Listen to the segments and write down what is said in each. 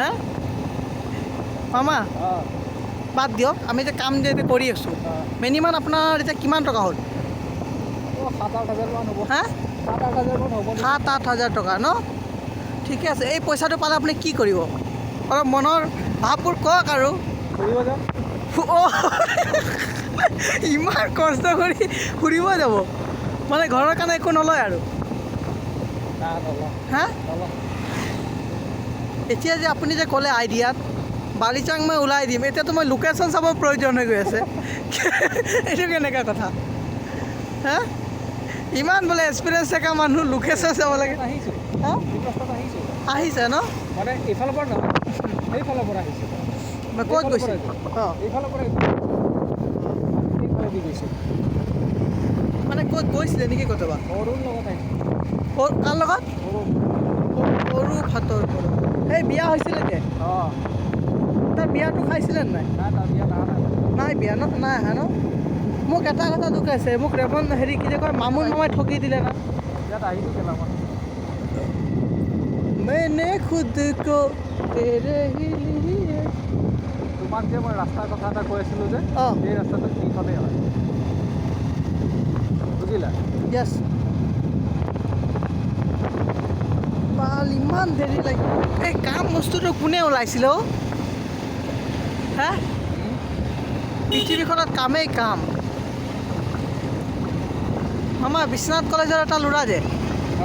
হা মামা, বাদ দিয়ক, আমি যে কাম যে কৰি আছোঁ, মিনিমাম আপোনাৰ এতিয়া কিমান টকা হ'ল? 7-8 হাজাৰমান হ'ব। হা? 7-8 হাজাৰমান হ'ব। 7-8 হাজাৰ টকা ন? ঠিকে আছে। এই পইচাটো পালে আপুনি কি কৰিব? অলপ মনৰ ভাৱবোৰ কওক আৰু। ফুৰিব যাম। অ', ইমান কষ্ট কৰি ফুৰিব যাব, মানে ঘৰৰ কাৰণে একো নলয় আৰু? না, নলওঁ। হা? নলওঁ। এতিয়া যে আপুনি যে ক'লে আইডিয়াত বালিচাং মই ওলাই দিম, এতিয়াতো মই লোকেশ্যন চাব প্ৰয়োজন হৈ গৈ আছে। এইটো কেনেকুৱা কথা হা? ইমান বোলে এক্সপিৰিয়েঞ্চ থকা মানুহ, লোকেশ্যন চাব লাগে। আহিছোঁ। হা? এই ৰাস্তাত আহিছোঁ। আহিছে ন? মানে এইফালৰ পৰা নহয়, সেইফালৰ পৰা আহিছোঁ। মই ক'ত এইফালৰ গৈছে? পৰা আহিছোঁ। অঁ। এইফালৰ পৰা এইফালেদি গৈছোঁ। মানে ক'ত গৈছিলে নেকি ক'তবা? অৰুণ লগত আহিছোঁ। কাৰ লগত? অৰুণ। সৰু ভাতৰ পৰা এই বিয়া হৈছিলে যে? অঁ। তাৰ বিয়াটো খাইছিলে নাই? নাই, তাৰ বিয়া নাই। নাই বিয়া ন? নাই অহা ন? মোক এটা কথা দুখাইছে, মোক ৰেবন হেৰি কি যে কয়, মামুন মামাই ঠগি দিলে না। ইয়াত আহিছোঁ কেলামান। मैंने खुद को तेरे ही लिए। তোমাক যে মই ৰাস্তাৰ কথা এটা কৈ আছিলোঁ যে, অঁ। সেই ৰাস্তাটো এইফালে হয়, বুজিলা? য়েছ। বাল, ইমান দেৰি লাগি। এই কাম বস্তুটো কোনে ওলাইছিলে অ'? হা, পৃথিৱীখনত কামেই কাম। আমাৰ বিশ্বনাথ কলেজৰ এটা ল'ৰা যে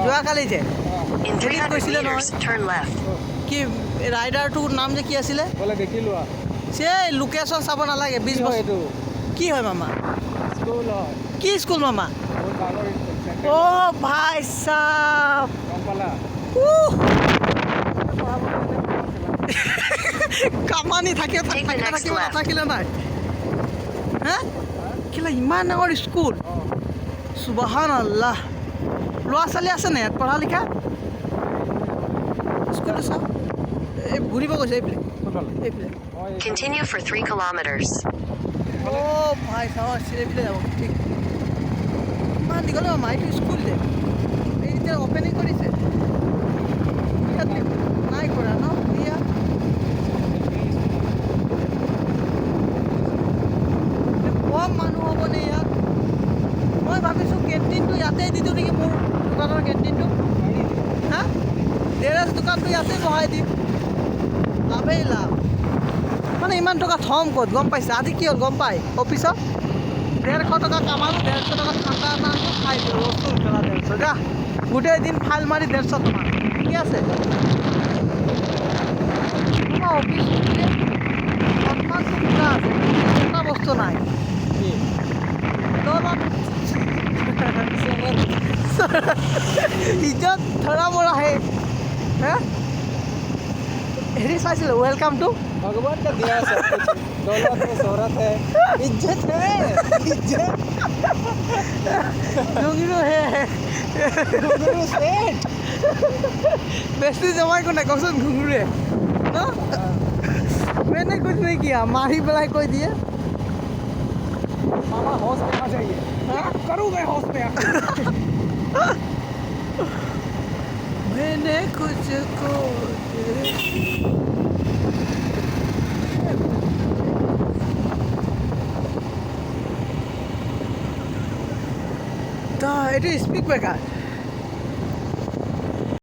যোৱাকালি যে In হেৰিত 300 গৈছিলে নহয়। meters, turn left. কি ৰাইডাৰটোৰ নাম যে কি আছিলে? বোলে দেখি লোৱা। সেই লোকেশ্যন চাব নালাগে, 20 কি হয় বছৰ। এইটো? কি হয় মামা? স্কুল হয়। কি স্কুল মামা? বহুত ডাঙৰ স্কুল, চেণ্ট্ৰেল। অ' ভাই চাব। গম পালা? উহ, পঢ়াব। কামানি থাকে। Take the next থাকিব left. নাথাকিলে নাই। হা, কেলা, ইমান ডাঙৰ স্কুল! অঁ। সুবাহান আল্লাহ। ল'ৰা ছোৱালী আছে নে ইয়াত পঢ়া লিখা? স্কুলটো চাওক। এই ঘূৰিব গৈছে এইফালে। কোনফালে? এইফালে। অঁ, এইফালে। Continue for 3 kilometers. অ' ভাই চাব, এইফালে যাব। ঠিক ইমান দীঘল মামা এইটো স্কুল যে, এই এতিয়া অ'পেনিং কৰিছে ইয়াত? নাই কৰা ন ইয়াত? কম মানুহ হ'বনে ইয়াত? মই ভাবিছোঁ কেণ্টিনটো ইয়াতে দি দিওঁ নেকি, মোৰ দোকানৰ কেণ্টিনটো। হা, ডেৰেজ দোকানটো ইয়াতে বহাই দিম, লাভেই লাভ। মানে ইমান টকা থ'ম ক'ত, গম পাইছে? আজি কি হ'ল গম পাই, অফিচত 150 টকা কামালোঁ, 150 টকা ঠাণ্ডা এটা আনিলোঁ, খাই দিলোঁ। বস্তু খেলা 150 যা, গোটেই দিন ফাইল মাৰি 150 টকা। ঠিকে আছে। আমাৰ অফিচ সন্মানটো পূৰা আছে, কিন্তু এটা বস্তু নাই। কি? দৌলত, ইজ্জত ধৰা মৰা। হে হে হেৰি চাইছিলোঁ welcome to. भगवान का दिया है सब कुछ, दौलत है, शोहरत है, इज्जत है, इज्जत। ঘুঙৰু হে। घुंघरू सेठ। বেছি জমাই কোনে কওকচোন? ঘুঙৰুৱে ন? मैंने कुछ नहीं किया, মাৰি পেলাই কৈ দিয়ে। मामा, होश में आ जाइए। हाँ? करूँ मैं होश में आके? मैंने कुछ को तेरे তা এইটো স্পীড ব্ৰেকাৰ।